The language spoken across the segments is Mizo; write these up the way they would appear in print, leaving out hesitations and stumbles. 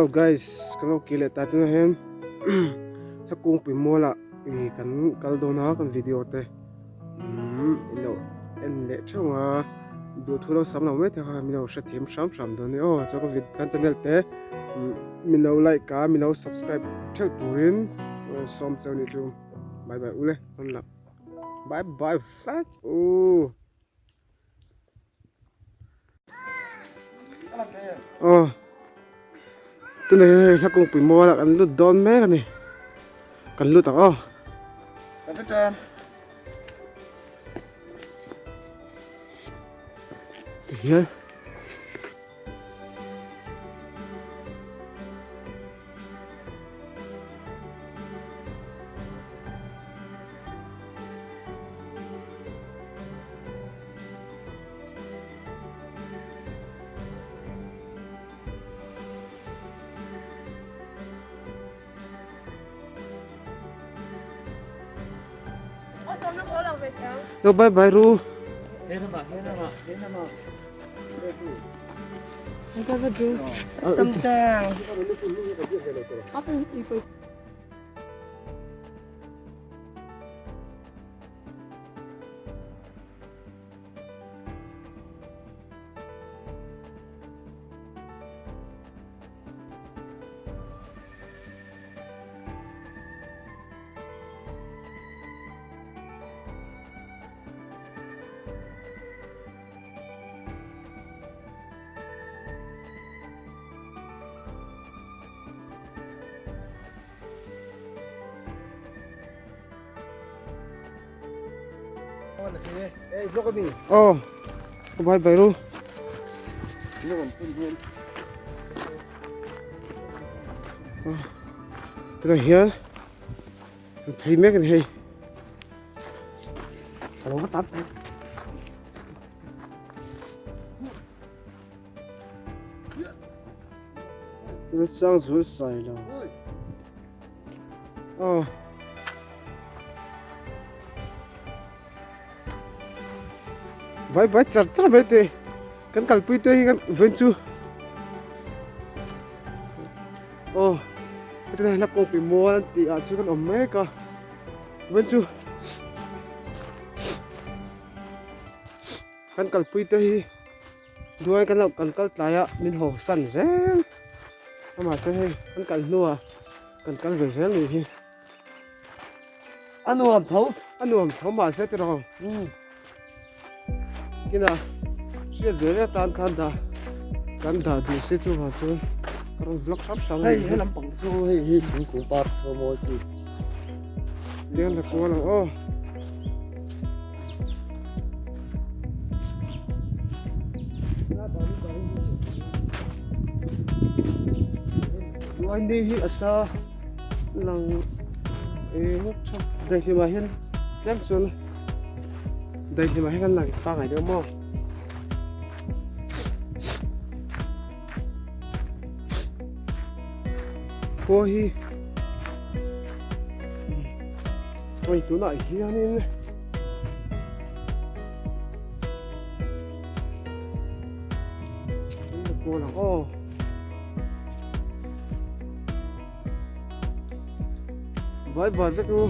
Hello guys, kan lo kir leh ta tunah hian hla kungpui mualah ih kan kal dawn a kan video te umm in lo en leh theuh a duhthu lo sam lo mai te kha min lo hrethiam hram hram dawn a ni aw chuan ka kan channel te min lo like a min lo subscribe theuh turin sawm cheu a nih chu bye bye ule rawn la bye bye vek u. Aw tunah hian hei hla kawngpui mual ah kan lut dawn mek a ni kan lut ang aw. Tihian. Lo bye bye ru. Aw ka bye bye ru. Tunah hian an thei mek a ni hei. Ka lo va tap. Sang zul sai lo. Aw. Bye bye char char mai te. Kan kalpui te hi kan vawiin chu. Aw. Heti hla kawngpui mual an tih ah chu kan awm mek a. Vawiin chu. Kan kalpui te hi duai kan lo kan kal tlai a min haw san zel a mahse hei kan kal hnuah kan kal ve zel nih hi a nuam tho a nuam tho mahse tiraw kinah hriat ve ve atan khan dah kan dah duh si chu vang chuan ka rawn vlog hrang hrang hei he lampang chu hei hi thingkung park chu a mawi chu. Tiang la kual ang aw. Ni hi a sa lang eng tha daihlim ah hian tlem chuan daihlim ah hian kan lang pangai deuh maw. Khua hi hei tunah hianin an la kual ang aw bye bye vek u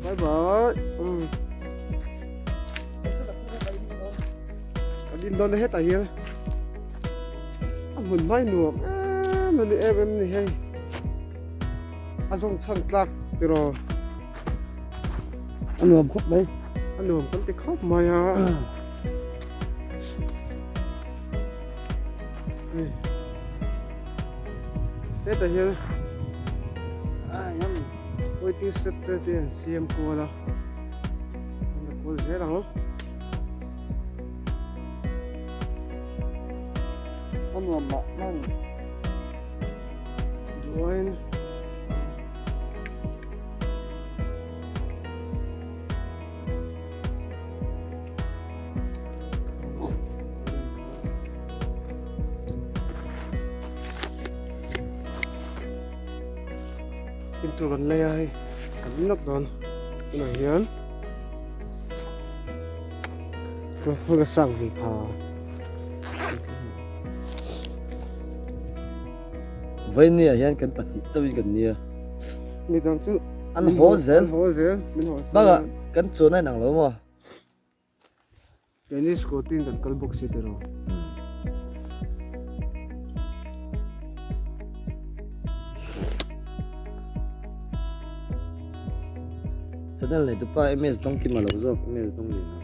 bye bye um kan in dawn hetah hian. A hmun hmai nuam em a ni em em ni hei a zawng chhan tlak tiraw a nuam khawp mai a nuam kan ti khawp mai a hetah hian waiting shed te te an siam kual a an la kual zel ang. A nuam mah mah a ni. Duain. Intur kan lei a hei kan lak dawn tunah hian. Ka sang ve kha. Vawiin ah hian kan pahnih chauhin kan nia. Midang chu an haw zel. An haw zel. Min haw zel. Bakah kan chuan a inang lo maw? Keini scooty in kan kal bawk si tiraw. Channel nei tupa MS dawng kim a lo zawk MS dawng lian a.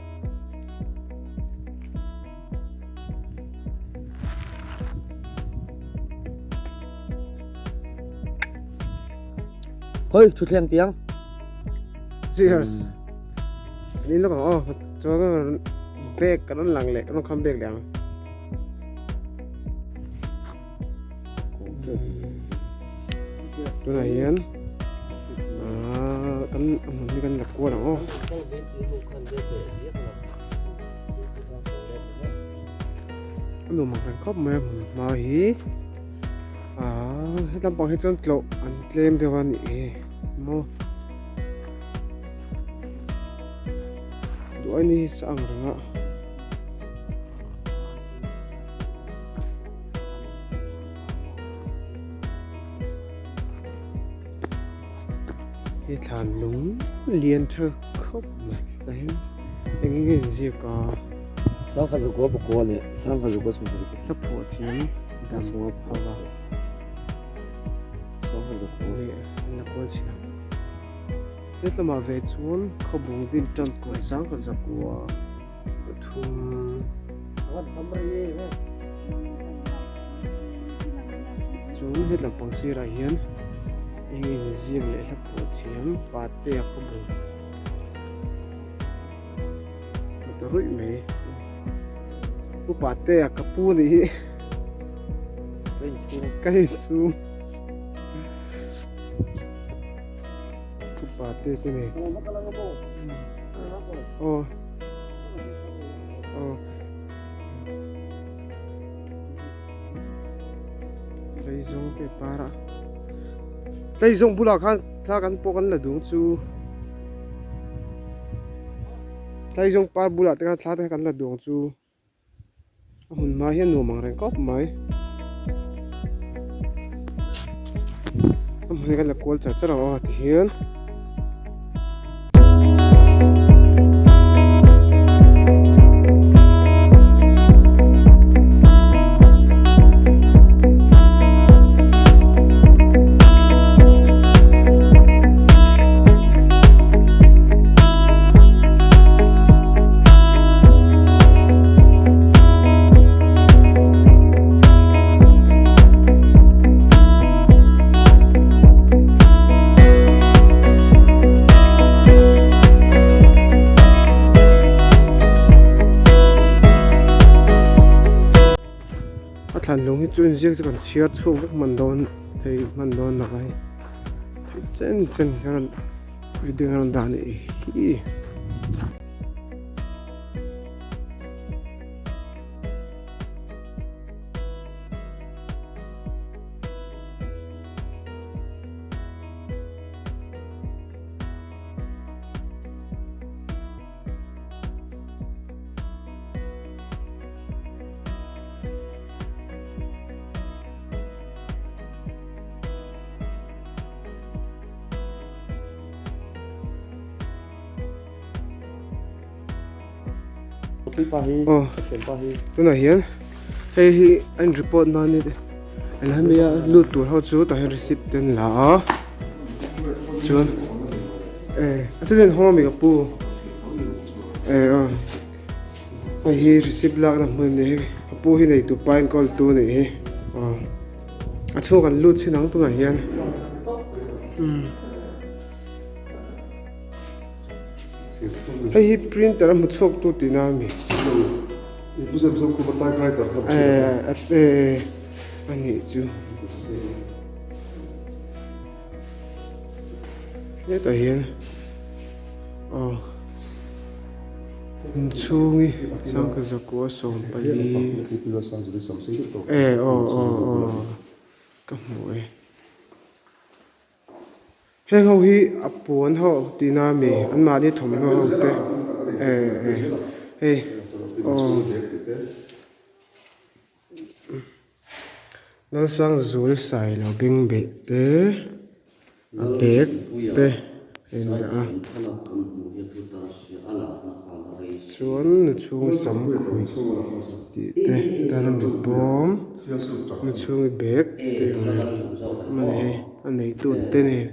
Khoi thuthleng tiang. Cheers. Ni lawk ang aw chuan bag kan rawn lang leh kan rawn kham bag leh ang. Tunah hian aaa kan a hmun hi kan la kual ang aw. A nuam ang reng khawp mai a hmun hma hi aaa hetlai pang hi chuan tlawh an tlem deuh a nih hi maw. Duh aini hi sa ang reng a. He thlan lung lian tha khawp mai tah hian eng eng nge inziak a. Sangha zakua pakua leh sangha zakua sawmsarih pahnih. Hla phuah thiam dan hauh a. Sangha zakua. Leh an la kawl chhin ang. Hetlamah ve chuan khawbung din tan kum sangha zakua pathum. Chuan hetlam pang sirah hian eng inziak leh hla phuah thiam patea khawbung a ta ruih mai. Pu patea ka pu nih hi ka inchhung pu patea te nei aw. Aw. Tleizawng te par a. Tleizawng bulah khan thla kan pawh kan la dung chu. Tleizawng par bulah te khan thla te kan la dung chu. A hmun hma hian nuam ang reng khawp mai. A hmun hi kan la kual char char ang aw tihian. A thlan lung hi chu inziak chu kan chhiar chhuak vek hman dawn thei hman dawn lo a hei theih chen chen hian video hian rawn dah a nih hi. Aw tunah hian hei hi a in report na ani helai a lut tur ho chu tah hian receipt te an la a chuan eh a chutin hawng ami ka pu eh aw hei hi receipt lakna hmun a ni hei ka pu hi nei tupa enkawl tu a nih hi aw a chhung kan lut chin ang tunah hian umm. Hei hi printer a hmu chhuak tu tihna a mi. Eh a nih chu. Hetah hian aw inchhungi sangkhat zakua 14 eh aw aw aw ka hmu e. Heng ho hi a puan ho tihna a mi anmahni thawmhnaw ho te eh eh hei aw Lalsangzuali Sailo bengbeh te a bag te a indah a chuan nu chhung sam khuih tih te tarmit bawm nu chhungi bag tih ang reng a ni hei a neitu te nen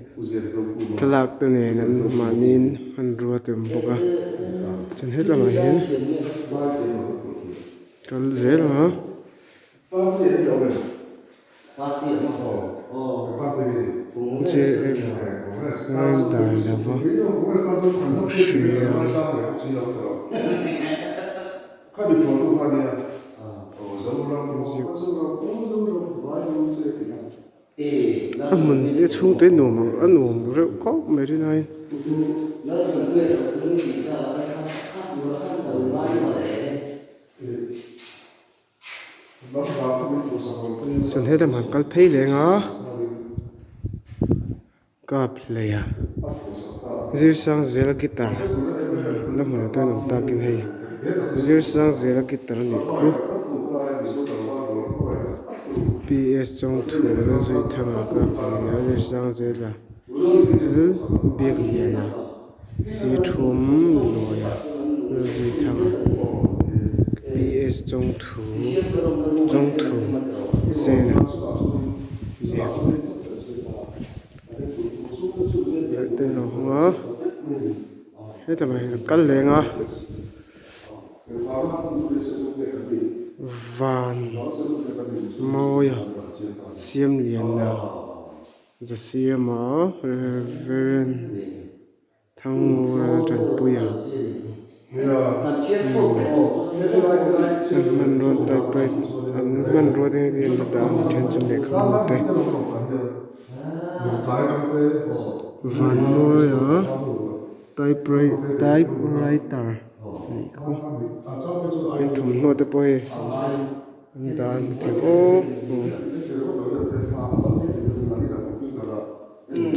thlalak te nen an mahniin hmanrua te awm bawk a chuan hetlamah hian kal zel ang a. JF Ngaidai lova khuh hria. A hmun hi chhungte nuam ang a nuam reuh khawp mai rin aiin. Chuan hetlai han kal phei leng a kap hlei a zir sang zela guitar la hmun te an awm takin hei zir sang zela guitar a nih khu P S Chawngthu la zui thanga kap hlei a zir sang zela thil biak lian a. Si thum lawia Lalzuithanga PS Chawngthu Chawngthu Sena nia verh te lo hawng a heta mah hian a kal leng a van mawia Siamliana. Zasiama Reverend Thangura Tanpuia an hmanrua typewriter an hmanrua te hi an la dah a ni then chu lehkhabu te Vanmawia typewriter anih khu an thawmhnaw te pawh hei. An dan thei awk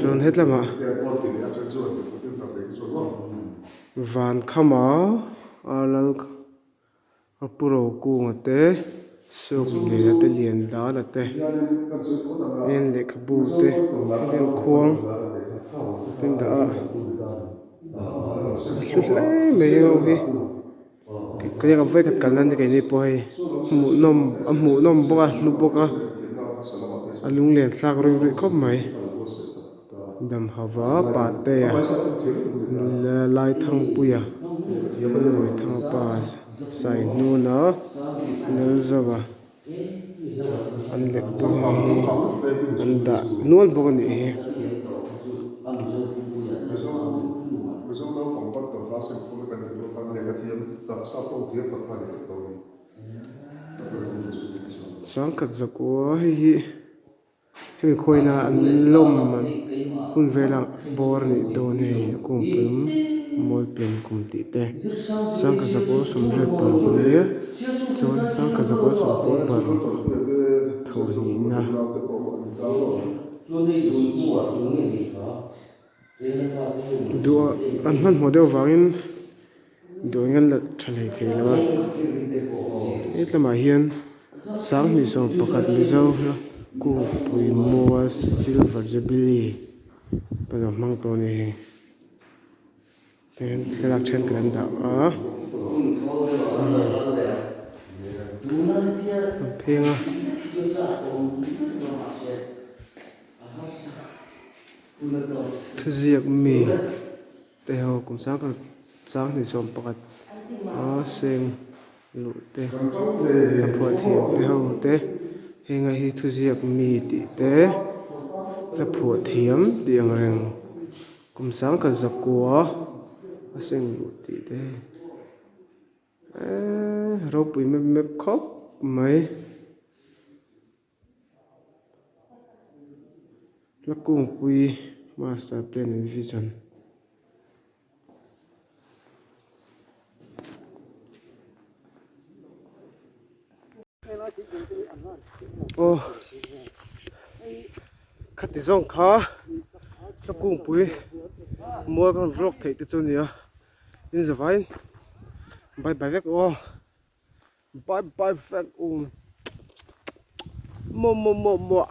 chuan hetlamah van khama a lal a pu rokunga te suk liana te lian dala te heng lehkhabu te heng khuang te an dah a a hlu hle mai ho hi. Ka vawikhat kalna ni keini pawh hei hmuhnawm a hmuhnawm bawk a hlu bawk a a lunglen thlak reuh reuh khawp mai damhauva patea laithangpuia Lawithangpa Saihnuna Lalzova an lehkhabu hi an dah nual bawk a nih hi. Sangkhat zakua hei hi. Hemi khuaina an lawm an hun vela bawr a nih dawn hei a kungpum mawi pian kum tih te sangkhat zakua sawmriat paruk a nia chuan sangkhat zakua sawmpua paruk thaw hnihna. Duh an hmanhmawh deuh vangin duh ang hian la tha hlei thei lo a hetlamah hian sanghnih 11 Mizo hla kungpui maw silver jubilee pawh a hmang tawh a ni hei tihian thlalak thenkhat an dah a an pheng a. Thuziak mi te ho kum sangkhat sanghnih 11 a seng luh te a phuah thiam te ho te henga hi thuziak mi tih te hla phuah thiam tih ang reng kum sangkhat zakua a seng luh tih te eee ropui mep mep khawp mai. La kungpui master plan and vision aw khati zawng kha la kungpui mual kan vlog theih te chu a ni a tin zavaiin bye bye vek aw. Bye bye vek um. Maw maw maw maw.